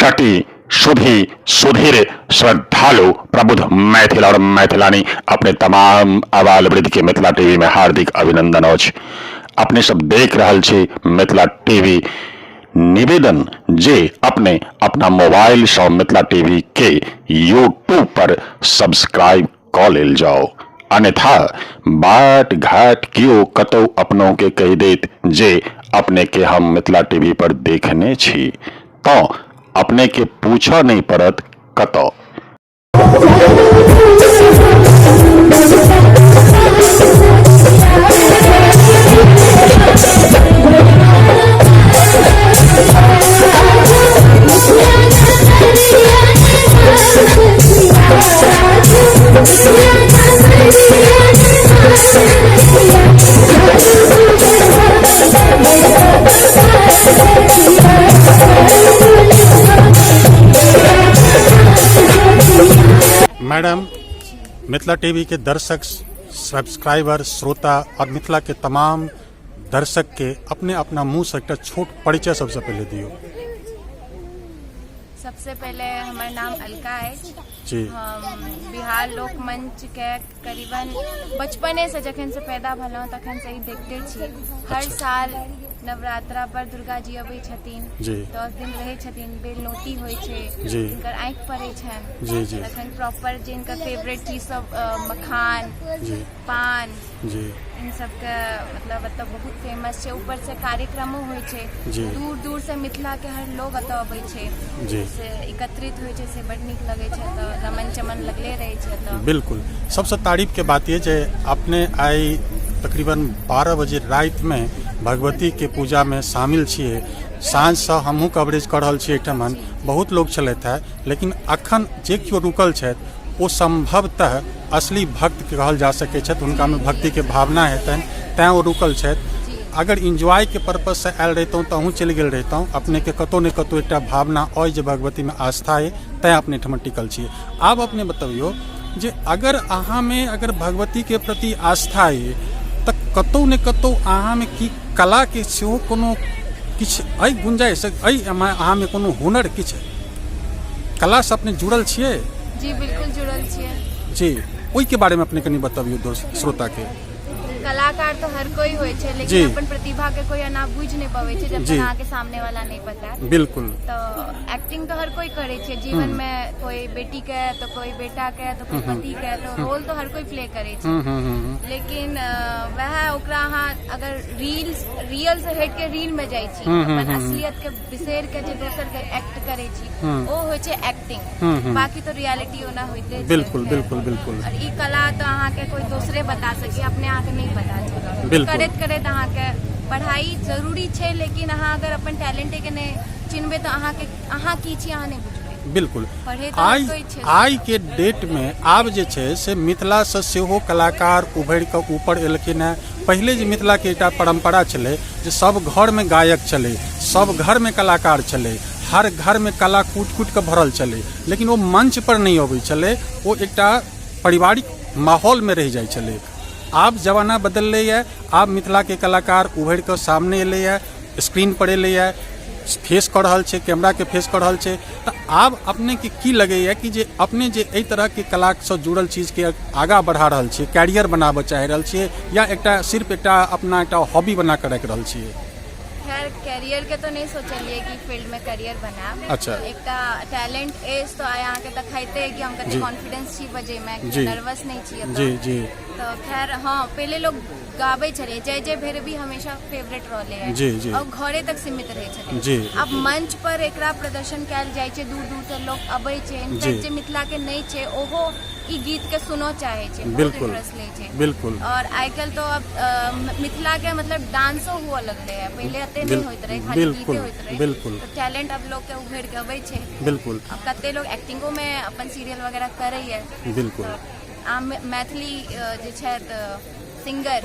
सटी सुधी सुधीर श्रद्धालु प्रबुद्ध मैथिल और मैथिलानी अपने तमाम आबाल वृद्ध के मिथिला टीवी में हार्दिक अभिनंदन अछि। अपने सब देख रहल छी मिथिला टीवी। निवेदन जे अपने अपना मोबाइल से मिथिला टीवी के यूट्यूब पर सब्सक्राइब कऽ लेल जाओ, अन्यथा बाट घाट केओ कतौ अपनों के कहि देत जे अपने के हम मिथिला टीवी पर देखने छी, तो अपने के पूछऽ नहीं पड़त कतौ। मैडम, मिथिला टीवी के दर्शक, सब्सक्राइबर, श्रोता और मिथिला के तमाम दर्शक के अपने अपना मुंह से एकटा छोट परिचय सबसे पहले दियो। सबसे पहले हमर नाम अलका अछि। जी। हम बिहार लोक मंच के करीबन बचपने से जखन से पैदा भेलहुँ तखन से ही देखते छी। हर साल नवरात्रा पर दुर्गा जी अबै छथिन, जी। 10 दिन रहै छथिन, बेलनौती होइ छै, जी। हुनकर आँखि पड़ै छनि। जी, जी। तखन प्रॉपर जिनकर फेवरेट चीज सब, मखान, जी। पान, जी। इन सबके मतलब एतऽ बहुत फेमस छै। ऊपर से कार्यक्रमो होइ छै, जी। दूर दूर से मिथिला के हर लोग एतऽ अबै छै, जी। से एकत्रित होइ छै, से बड नीक लगै छै। एतऽ रमन चमन लगले रहै छै एतऽ। बिल्कुल, सबसे तारीफ के बात ये जे अपने आइ तकरीबन 12 बजे राति में भगवती के पूजा में शामिल छियै। साँझ से हमहूँ कवरेज कऽ रहल छी एहिठमन, बहुत लोग छलथि हेँ, लेकिन अखन जे केओ रुकल छथि ओ संभवतः असली भक्त के कहल जा सकै छथि, हुनकामे भक्तिके भावना हेतनि तैँ ओ रुकल छथि। अगर इन्जॉयके पर्पससँ आयल रहितहुँ तऽ अहूँ चलि गेल रहितहुँ। अपनेके कतहु ने कतहु एकटा भावना अइ जे भगवतीमे आस्था अइ, तैँ अपने एहिठमा टिकल छी। आब अपने बतबियौ जे अगर अहाँमे अगर भगवतीके प्रति आस्था अइ तऽ कतहु ने कतहु अहाँमे की कलाके सेहो कोनो किछु अइ गुंजाइश अइ, अहाँमे कोनो हुनर किछु कलासँ अपने जुड़ल छियै? जी बिल्कुल जुड़ल छियै। जी, ओहिके बारेमे अपने कनि बतबियौ दोस्त श्रोताके। कलाकार तो हर कोई होइ छै, लेकिन अपन प्रतिभा के कोई एना बुझि नहि पबै छै जब तक अहाँके सामने वाला नहि बतायत। बिल्कुल। तऽ एक्टिंग तो हर कोई करै छै जीवन में, कोई बेटी के तो कोई बेटा के तो कोई पति के, तो रोल तो हर कोई प्ले करै छै, लेकिन वएह ओकरा अहाँ अगर रील्स रियल से हटि के रील में जाइ छी, अपन असलियत के बिसरि के जे दोसर के एक्ट करै छी, ओ होइ छै एक्टिंग। बाकी तो रियलिटी ओना होइते छै। बिल्कुल बिल्कुल बिल्कुल। और ई कला तो अहाँके कोई दोसरे बता सके, अपने अहाँके नहीं पता चलत। करैत करैत अहाँके पढ़ाई जरूरी छै, लेकिन अहाँ अगर अपन टैलेंटे के नहि चिन्हबै तऽ अहाँके अहाँ की छी अहाँ नहि बुझबै। बिल्कुल। पढ़े तऽ आइ कोइ छै। आइ के डेट में आब जे छै से मिथिलासँ सेहो कलाकार उभरि कऽ ऊपर एलखिन हेँ। पहिले जे मिथिलाके एकटा परम्परा छलै जे सब घरमे गायक छलै, सब घरमे कलाकार छलै, हर घरमे कला कूटि कूटि कऽ भरल छलै, लेकिन ओ मंच पर नहि अबै छलै, ओ एकटा पारिवारिक माहौलमे रहि जाइ छलै। आब जमाना बदललैए, आब मिथिलाके कलाकार उभरि कऽ सामने एलैए, स्क्रीन पर एलैए, फेस कऽ रहल छै, कैमराके फेस कऽ रहल छै। तऽ आब अपनेके की लगैए कि जे अपने जे एहि तरहके कलासँ जुड़ल चीजके आगाँ बढ़ा रहल छियै, कैरियर बनाबऽ चाहि रहल छियै, या एकटा सिर्फ एकटा अपना एकटा हॉबी बना कऽ राखि रहल छियै? खैर, कैरियर के तो नहीं सोचलिए कि फील्ड में कैरियर बनायब। एकटा टैलेंट अछि तो आइ अहाँके देखाइते कि हम कते कॉन्फिडेंस छी बजै में, नर्वस नहीं छी एतऽ। जी जी। तऽ खैर हाँ, पहिले लोग गाबै छलै जय जय भैरवी, हमेशा फेवरेट रहलै है। जी, जी। और घरे तक सीमित रहै छलै। आब मंच पर एकरा प्रदर्शन कयल जाइ छै, दूर दूर से लोग अबै छै। इनफैक्ट जे मिथिला के नहि छै ओहो ई गीत के सुनऽ चाहे छै, बहुत इंटरेस्ट लै छै। और आइ काल्हि तो अब मिथिला के मतलब डांसो हुअ लगलै है, पहिले एते नहि होइत रहै, खाली गीते होइत रहै। तऽ टैलेंट अब लोग के उभरि के अबै छै। अब कते लोग एक्टिंगो में अपन सीरियल वगैरह करैया। तऽ आम मैथिली जे छथि सिंगर,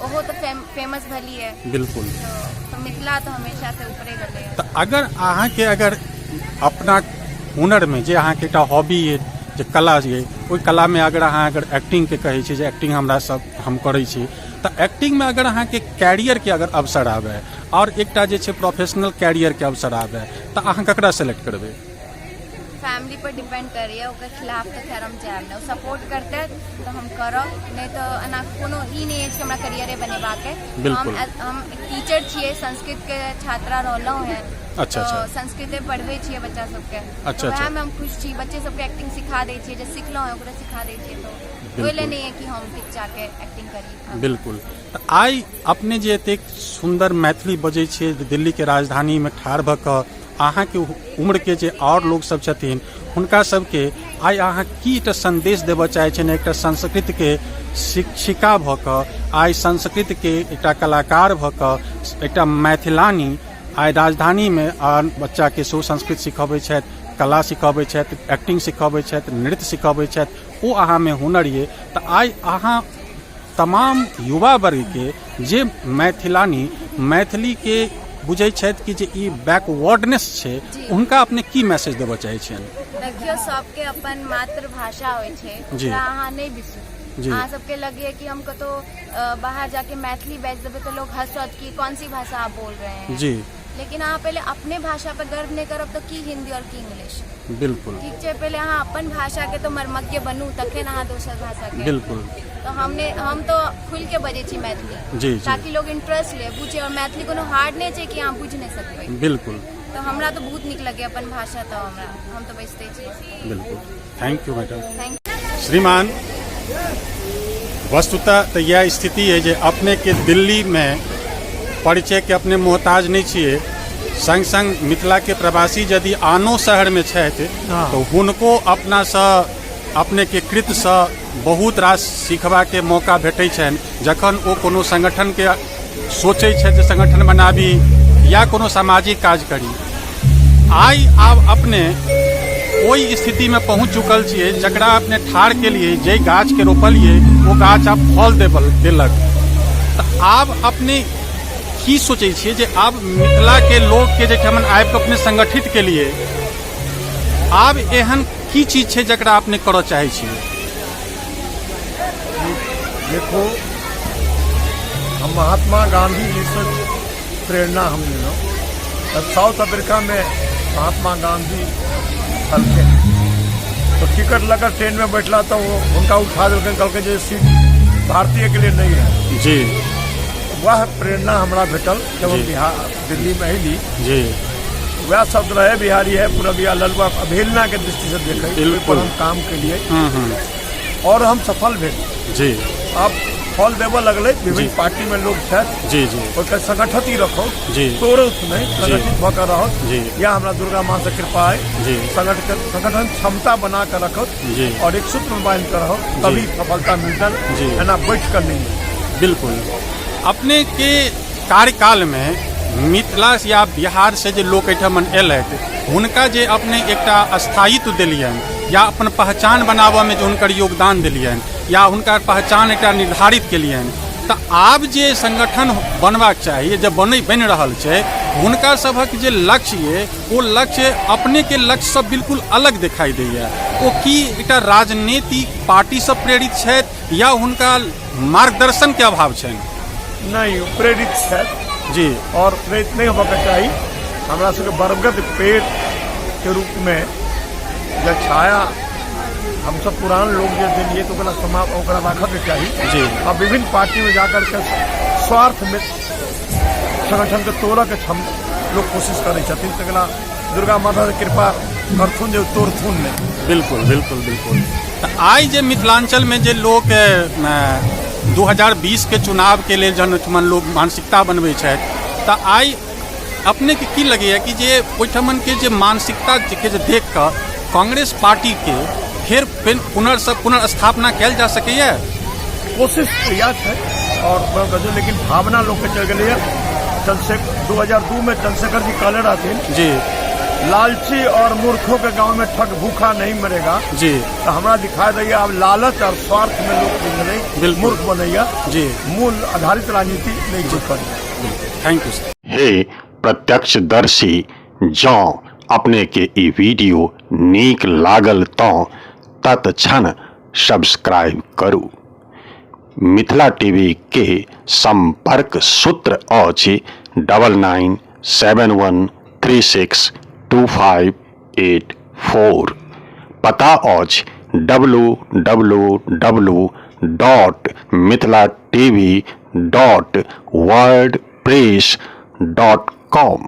ओहो तऽ फेमस भेली है। तऽ मिथिला तऽ हमेशा से ऊपरे गेलै है। तऽ अगर अहाँके अगर अपना हुनरमे जे अहाँके एकटा हॉबी अइ, जे कला अइ, ओहि कलामे अगर अहाँ अगर एक्टिंगके कहै छी जे एक्टिंग हमरा सब हम करै छी, तऽ एक्टिंगमे अगर अहाँके कैरियरके अगर अवसर आबै आओर एकटा जे छै प्रोफेशनल कैरियरके अवसर आबै, तऽ अहाँ ककरा सेलेक्ट करबै? फैमिली पर डिपेंड करैए, ओकर खिलाफ तऽ खैर हम जायब नहि। ओ सपोर्ट करतै तऽ हम करब, नहि तऽ एना कोनो ई नहि अछि कि हमरा करियरे बनेबाक अइ। हम हम टीचर छियै, संस्कृतके छात्रा रहलहुँ हेँ। तऽ संस्कृते पढ़बै छियै बच्चा सबके। तऽ वएहमे हम खुश छी। बच्चे सबके एक्टिंग सिखा दै छियै, जे सिखलहुँ हेँ ओकरा सिखा दै छियै, तऽ ओहि लए नहि अइ कि हम किछु जाके एक्टिंग करी। बिल्कुल। तऽ आइ अपने जे एतेक सुन्दर मैथिली बजै छियै, दिल्लीके राजधानीमे ठाढ़ भऽ कऽ अहाँके उम्रके जे आओर लोकसभ छथिन हुनका सबके आइ अहाँ की एकटा सन्देश देबऽ चाहै छियनि, एकटा संस्कृतके शिक्षिका भऽ कऽ, आइ संस्कृतके एकटा कलाकार भऽ कऽ, एकटा मैथिलानी आइ राजधानीमे आन बच्चाके सेहो संस्कृत सिखबै छथि, कला सिखबै छथि, एक्टिंग सिखबै छथि, नृत्य सिखबै छथि, ओ अहाँमे हुनर यऽ, तऽ आइ अहाँ तमाम युवा वर्गके जे मैथिलानी मैथिलीके बुझै छथि कि जे ई बैकवर्डनेस छै, हुनका अपने की मैसेज देबऽ चाहै छियनि? देखियौ, सबके अपन मातृभाषा होइ छै, ओकरा अहाँ नहि बिसरू। अहाँ सबके लगैए कि हम कतहु बाहर जाके मैथिली बाजि देबै तऽ लोग हंसत कि कौन सी भाषा आप बोल रहे हैं। लेकिन अहाँ पहिले अपने भाषा पर गर्व नहि करब तऽ की हिंदी और की इंग्लिश। ठीक छै, पहिले अहाँ अपन भाषाके तऽ मर्मज्ञ बनू, तखन अहाँ दोसर भाषाके। तऽ हम तऽ खुलि के बजै छी मैथिली, जी, जी। ताकि लोग इंटरेस्ट ले, बुझे। और मैथिली कोनो हार्ड नहि छै कि अहाँ बुझि नहि सकबै। तऽ हमरा तऽ बहुत नीक लगैए अपन भाषा, तऽ हम तऽ बजिते छी। बिल्कुल। Thank you madam. Thank you. श्रीमान, वस्तुतः तऽ इएह स्थिति अइ जे अपनेके दिल्लीमे परिचयके अपने मोहताज नहि छियै, संग संग मिथिलाके प्रवासी यदि आनो शहरमे छथि तऽ हुनको अपनासँ अपनेके कृतसँ बहुत रास सीखबाके मौका भेटै छनि, जखन ओ कोनो संगठनके सोचै छथि जे संगठन बनाबी या कोनो सामाजिक काज करी। आइ आब अपने ओहि स्थितिमे पहुँच चुकल छियै जकरा अपने ठाढ़ केलियै, जाहि गाछके रोपलियै ओ गाछ आब फल देलक। तऽ आब अपने की सोचै छियै जे आब मिथिलाके लोकके जाहिठाम आबिकऽ अपने संगठित केलियै, आब एहन की चीज छै जकरा अपने करऽ चाहै छियै? देखो, हम महात्मा गांधी जी से प्रेरणा हम लेलहुँ। तब साउथ अफ्रीका में महात्मा गांधी छलखिन तो टिकट लगा ट्रेन में बैठला तो वो उनका उठा देलखिन, कहलखिन जे सीट भारतीय के लिए नहीं है। वह प्रेरणा हमरा भेटल जब हम बिहार दिल्ली में अयली। वह शब्द रहे बिहारी है पूरबिया ललुआ, अवहेलना के दृष्टि से देखे पर हम काम के लिए और हम सफल भेल। आब फल देबऽ लगलै, विभिन्न पार्टी में लोग छथि। जी जी ओहिके संगठित ही रखो, तोड़त नहीं, संगठित भऽ के रहत। यह हमरा दुर्गा माँ से कृपा है। संगठन क्षमता बना के रखत और एक सूत्र में बांध के रहो, तभी सफलता मिलता, एना बैठ कर नहीं मिलत। बिल्कुल। अपने के कार्यकाल में मिथिला या बिहार से जे लोक एहिठाम एलथि हुनका जे अपने एकटा स्थायित्व देलियनि या अपन पहचान बनाबऽमे जे हुनकर योगदान देलियनि या हुनकर पहचान एकटा निर्धारित केलियनि, तऽ आब जे संगठन बनबाक चाही जे बनि रहल छै, हुनका सभक जे लक्ष्य ये ओ लक्ष्य अपनेके लक्ष्यसँ बिल्कुल अलग देखाइ दैए। ओ की एकटा राजनीतिक पार्टीसँ प्रेरित छथि या हुनका मार्गदर्शनके अभाव छनि? नहि, प्रेरित छथि। और प्रेरित नहि होबऽके चाही। हमरा सबके बरगद पेड़ के रूप में जे छाया हमसब पुरान लोग जे देलिए तो ओकरा समाप्त ओकरा राखऽके चाही। आ विभिन्न पार्टी में जाकर के स्वार्थ में संगठन के तोड़ऽ के लोग कोशिश करै छथिन, तकरा दुर्गा माता के कृपा करथुन जे तोड़थुन नहि। बिल्कुल बिल्कुल बिल्कुल। तऽ आइ जे मिथिलांचल में जे लोक 2020 के चुनाव के लेल जहन ओहिठमन लोक मानसिकता बनबै छथि, तऽ आइ अपनेके की लगैए कि जे ओहिठमन के जे मानसिकता के जे देख कऽ कांग्रेस पार्टी के फेर पुनर्स्थापना कयल जा सकैए? कोशिश इएह छै और गजब, लेकिन भावना लोग के चलि गेलैए। 2002 में चंद्रशेखर जी कहले रहथिन लालची और मूर्खों के गांव में ठग भूखा नहीं मरेगा। तो हमरा दिखाई दैया आब लालच और स्वार्थ में लोग गेलै, मूर्ख बनैया, मूल आधारित राजनीति नहीं कोई करैया। Thank you sir. हे प्रत्यक्षदर्शी, जँ अपनेके ई वीडियो नीक लागल तँ तत्क्षण सब्सक्राइब करू। मिथिला टीवी के संपर्क सूत्र अछि 9971 3 6 2 5 8 फोर। पता अछि W W W dot Mithila TV dot wordpress dot com.